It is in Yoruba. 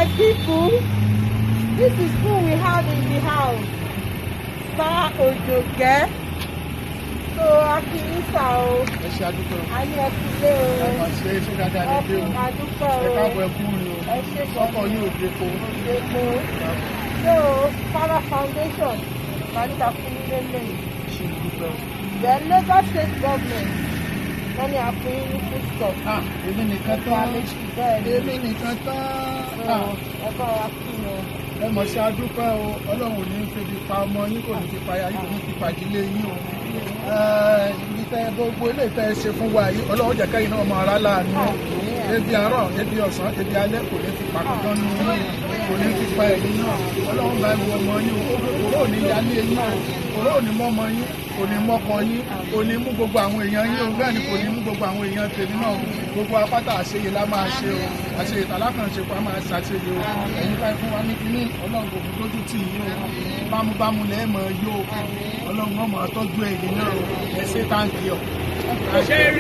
My people, this is who we have in the house. Sir Ojoge. So, a kí yín sir o, Ẹ ṣe, àdúgbò. A ní ẹ kú lé o. Ẹ mà ṣe é ṣe dáadáa ní dé o. Ẹ àdúpẹ́ Ẹ o. káàbọ̀, ẹ kú rìn o. Ẹ ṣe. Sọ́kọ̀ yín ò depo. Òdepo. So, Fara Foundation, Màníkà fún yín lélẹ́yìn. Ṣe dúpẹ́ o. The Lagos State Government, wọ́n ní a fún yín ní foodstuff. Ah, èmi nìkan tán. Bẹ́ẹ̀ ni. Èmi nìkan tán. So, Ah, ẹ bá wa kí wọn. Ẹ mọ̀ sí, adúpẹ́ o. Ọlọ́run ò ní fi pa ọmọ yín, kò ní fi pa aya yín, kò ní fi pa ìdílé yín o. Ibi tẹ gbogbo ilé tẹ ṣe fún wa yìí, Ọlọ́run jẹ́ kẹ́yìn náà mọ ara láàánú. Ebi àárọ̀, ebi ọ̀sán, ebi alẹ́ kò ní fi pa kankan nù yín, kò ní fi pa ẹ̀yin náà. Ọlọ́run bá wo ọmọ yín o. Kòró ò ní yálé yín o, kòró ò ní mọ́mọ yín, kò ní mọ́kọ yín, kò ní mú gbogbo àwọn èèyàn yín o. Bẹ́ẹ̀ ni kò ní mú gbogbo àwọn èèyàn tèmi náà o. Gbogbo apáta àṣeyẹ la máa ṣe o. Àṣeyẹ tàlákàn ṣe kó a máa ṣàṣeyẹ o. Ẹ̀yin ká fún wa ní kíní, Ọlọ́run kò ní dójú tì yín o. Bámúbámú lẹ́ẹ̀mọ yó. Ọlọ́run ọmọ tọ́jú ẹ̀yin náà o. Ẹ ṣé, thank you. Ṣé rí.